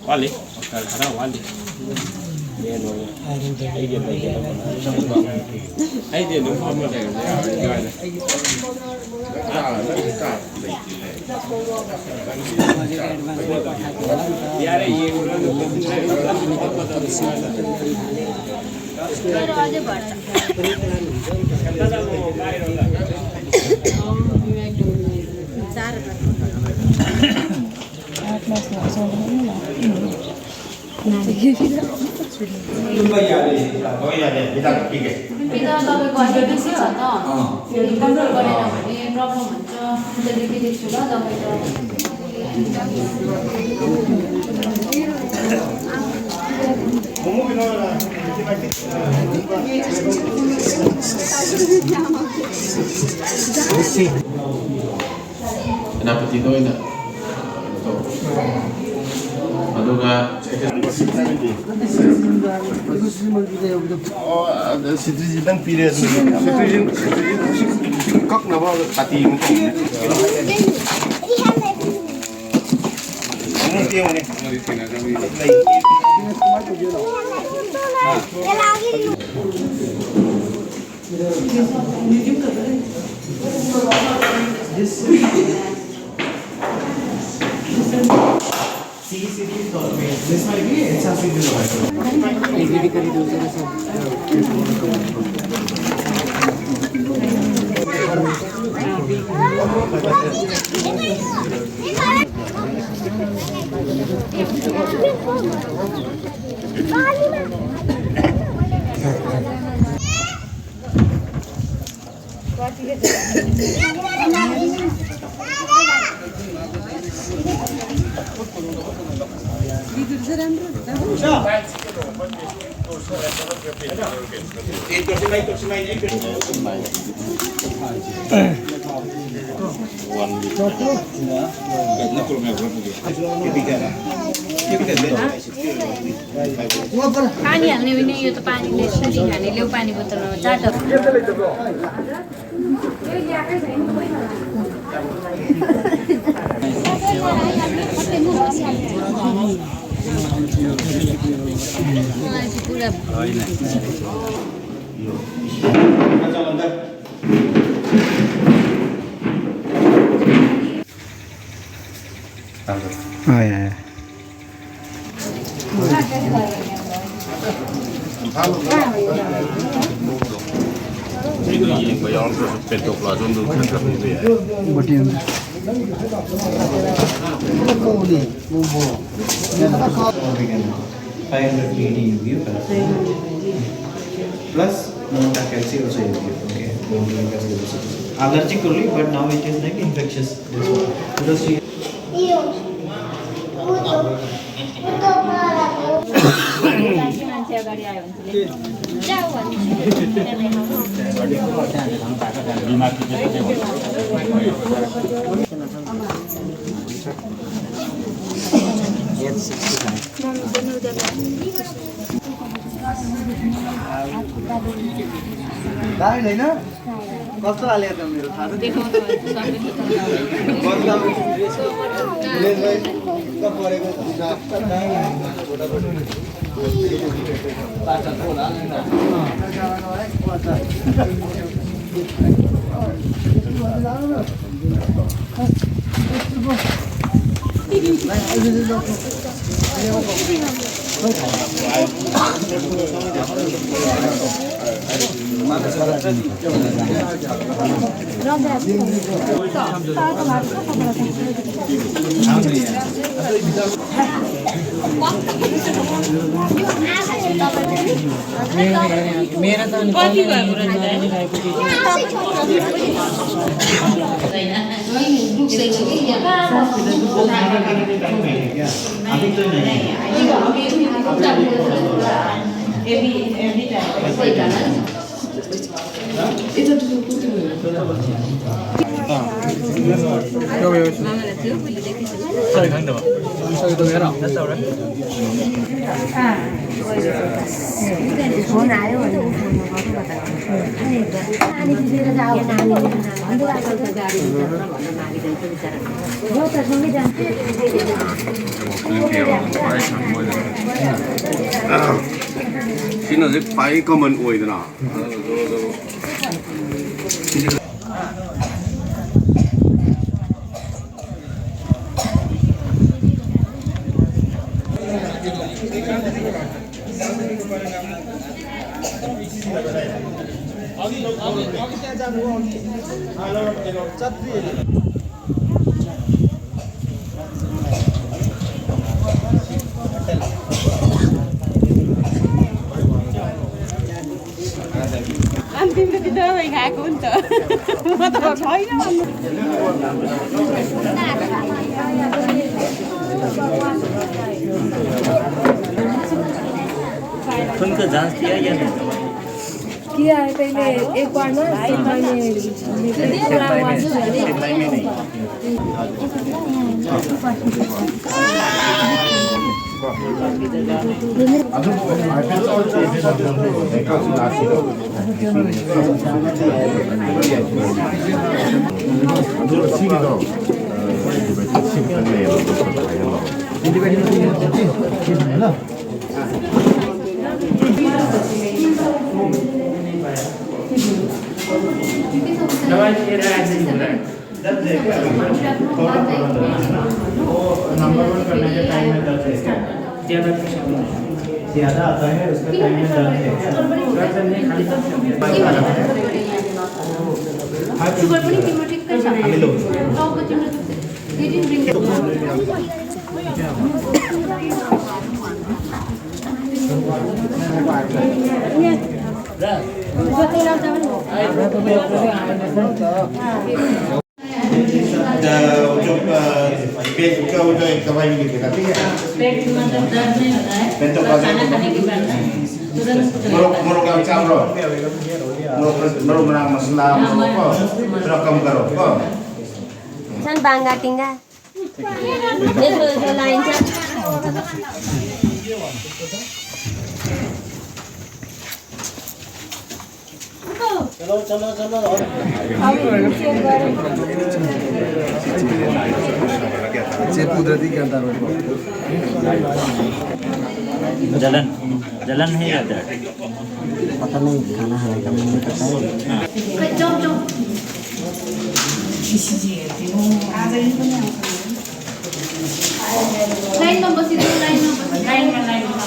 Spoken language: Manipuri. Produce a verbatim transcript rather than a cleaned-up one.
ꯋꯥꯠꯂꯤ, ꯈꯔ ꯋꯥꯠꯂꯤ꯫ ꯑꯩꯗꯤ ꯑꯗꯨꯝ ꯐꯝꯃ ꯂꯩꯔꯝꯕ ꯌꯥꯔꯣꯏ꯫ ꯌꯥꯔꯦ, ꯌꯥꯔꯦ, ꯍꯤꯗꯥꯛ ꯄꯤꯒꯦ꯫ ꯅꯨꯄꯤꯗ ꯇꯧꯔꯦꯀꯣ, ꯑꯩ ꯉꯁꯤ ꯆꯠꯇꯣ꯫ ꯑꯥ꯫ ꯀꯟꯇ꯭ꯔꯣꯜ ꯇꯧꯔꯦ, ꯅꯪꯕꯨꯗꯤ ꯄ꯭ꯔꯣꯕ꯭ꯂꯦꯝ ꯂꯩꯇ꯭ꯔꯣ? ꯑꯗꯨꯗꯤ ꯚꯤꯖꯤꯠ ꯁꯨꯔ ꯇꯧꯔꯦꯀꯣ꯫ ꯁꯦꯅꯥꯄꯇꯤꯗ ꯑꯣꯏꯅ ꯇꯧ꯫ ꯑꯗꯨꯒ ꯑꯣ, ꯑꯗ ꯁꯤꯇ꯭ꯔꯤꯁꯤ ꯅꯪ ꯄꯤꯔꯦ ꯑꯗꯨꯗꯤ꯫ ꯁꯤꯇ꯭ꯔꯤꯁꯤ, ꯁꯤꯇ꯭ꯔꯤꯁꯤ ꯀꯛꯅꯕ ꯀꯥꯇꯤ ꯑꯃ ꯇꯧꯕꯅꯦ꯫ ꯑꯃꯨꯛ ꯌꯦꯡꯉꯨꯅꯦ꯫ पानी हाल्ने पनि यो त पानीले सुजी खाने, ल्याउ पानी बोतलमा चार डब्बा। ꯃꯤꯗꯣ ꯌꯦꯡꯕ ꯌꯥꯎꯔꯛꯇ꯭ꯔꯁꯨ ꯄꯦꯟꯇꯣꯛ ꯄ꯭ꯂꯥꯖꯣꯟꯗꯨ ꯈꯔ ꯈꯔ ꯄꯤꯕ ꯌꯥꯏ꯫ Five hundred K D you give, plus pneumotac calcium also you give, okay? Allergic only, but now it is like infectious disorder. Because she दामी होइन? कस्तो हालेको त मेरो थाहा छ? बदनाम। ꯁꯤꯅꯁꯦ ꯈ꯭ꯋꯥꯏ ꯀꯃꯟ ꯑꯣꯏꯗꯅ꯫ अन्तिममा त त्यो दबाई खाएको हो नि त। म त अब छैन भन्नु। सुनको जाँच किया या नहीं? किया है पहले एक बार ना, सिम्बा में, सिम्बा में नहीं। नंबर वन करने के टाइम में दर्द है क्या? ज्यादा आता है, उसके टाइम में दर्द है क्या? शुगर पनि तिम्रो ठिक्कै छ। टाउको तिम्रो दुख्छ। अ, जो, अ, पेट का वो जो एक दवाई भी लिखेगा, ठीक है? पेट मतलब दर्द नहीं होता है, पेट तो बस खाना खाने के बाद ना तुरंत मोरो, मोरो का चावल। मोरो, मोरो बना मसाला, हाँ, मोरो को थोड़ा कम करो, को। San bangga tinggal. Dia jual-jual lain, Cak. चलो, चलो, चलो। ये कुदरती क्या था? जलन, जलन है या दर्द? पता नहीं, खाना खाने का मन नहीं करता है। लाइन नंबर सीधे, लाइन नंबर, लाइन में, लाइन में।